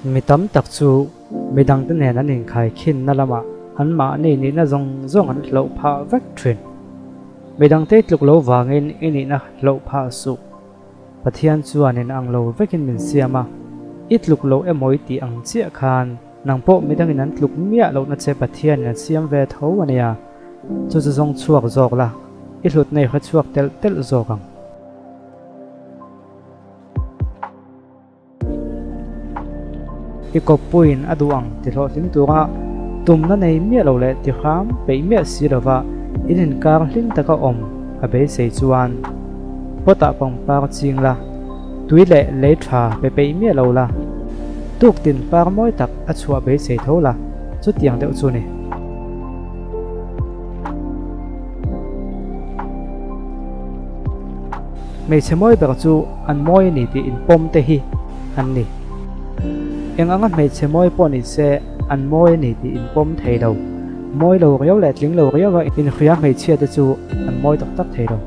Mi tam tak chu midangte nen an inkhaikhinna lamah anmahni nihna zawng zawng an hloh phah vek thin. Midangte i tluk lo vangin i nihna hloh phah suh. Pathian chuan in ang lo vekin min siam a, i tluk loh emaw i tih ang chiah khan nang pawh midangin an tluk miah lohna che Pathianin a siam ve tho a nia. Chu chu zawng chhuak zawk la, i hlutna i hre chhuak telh telh zawk ang. I kawppuiin a duh ang ti hlawhtling tura tumna nei miah lo leh ti hram peih miah si lova in inkar hlim taka awm a beisei chuan pot-ah pangpar ching la, tui leh lei tha pe peih miah lo la, tuktin par mawi tak a chhuah beisei tho la, chutiang deuh chu ni. Hmeichhe mawi ber chu an mawi a ni tih inpawm te hi an ni. Eng anga hmeichhe mawi pawh ni se an mawi a ni tih inpawm thei lo. Mawi lo riau leh tling lo riau a inhria hmeichhia te chu an mawi tak tak thei lo.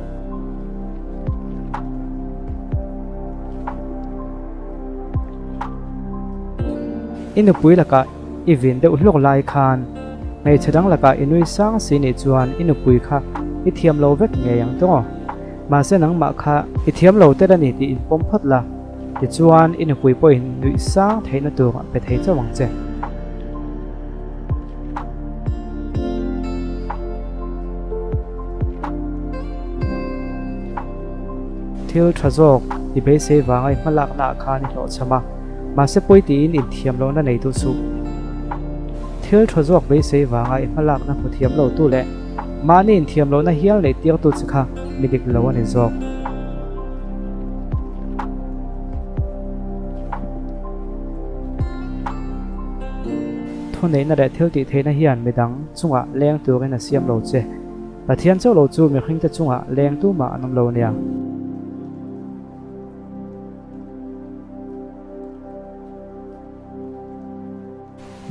I nupui lakah i vin deuh hlawk lai khan hmeichhe dang lakah i nui sang si nih chuan i nupui kha i thiam lo vek ngei ang tawng aw. Mahse nangmah kha i thiam lo tel a ni tih inpawm phawt la, tichuan i nupui pawhin nuih sang theihna tur a pe thei chauh ang che. Thil tha zawk i beisei vanga i hmalaknaah khan i hlawhchham a. Mahse pawi tiin inthiam lohna nei duh suh. Thil tha zawk beisei vanga i hmalakna hmu thiam lo tu leh mahni inthiam lohna hial neih tirtu che kha mi dik lo a ni zawk. Thuneihna leh thil tih theihna hian midang chungah leng turin a siam lo che. Pathian chauh lo chu mihringte chungah leng tumah an awm lo nia.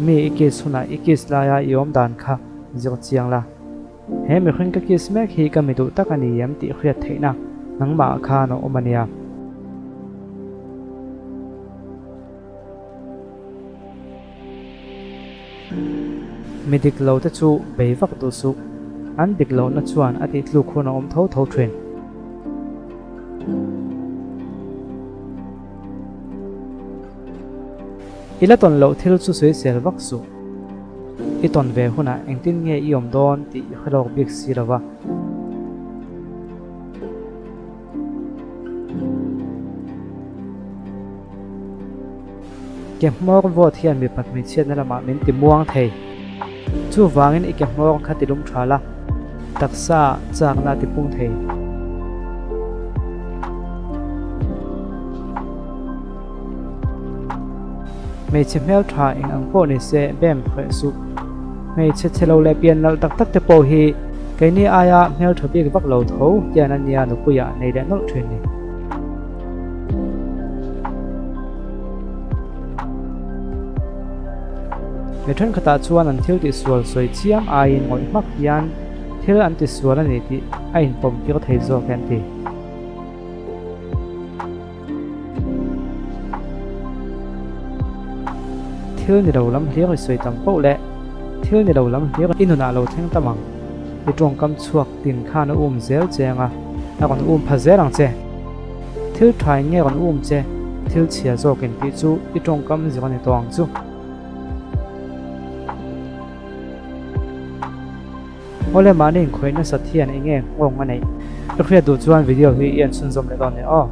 Mi i kiss hunah i kiss laia i awm dan kha zir chiang la. He mihring ka kiss mek hi ka mi duh tak a ni em tih hriat theihna nangmah ah khan a awm a nia. Mi dik lo te chu bei vak duh suh. An dik lohna chuan a tih tluk hun a awm tho tho thin. I la tawn loh thil chu sawisel vak suh. I tawn ve hunah engtin nge i awm dawn tih i hre lawk bik si lo va. Ke hmawr vawt hian mipat hmeichhiatna lamah min ti muang thei. Chuvangin i ke hmawr kha ti lum tha la, taksa chakna a ti pung thei. Hmeichhe hmeltha eng ang pawh ni se bem hreh suh. Hmeichhe chhe lo leh pian nalh tak tak te pawh hi keini aia hmeltha bik vak lo tho hian a nia nupuiah nei leh nawlh thin ni. Mi thenkhatah chuan an thil tihsual sawi chiam aiin ngawih hmak hian thil an tisual a ni tih a inpawm tir thei zawk e an ti. Thil ni lo lam hlir i sawi tam poh leh thil ni lo lam hlir i nunah lo thleng tam ang. I tawngkam chhuak tin khan a um zel che anga a rawn um pha zel ang che. Thil tha in nge rawn um che, thil chhia zawk in tih chu i tawngkam zir a ni tawh ang chu. Awle mahni inkhawih nasat hian eng nge nghawng a neih? Ka hriat duh chuan video hi i en chhunzawm leh dawn nia aw.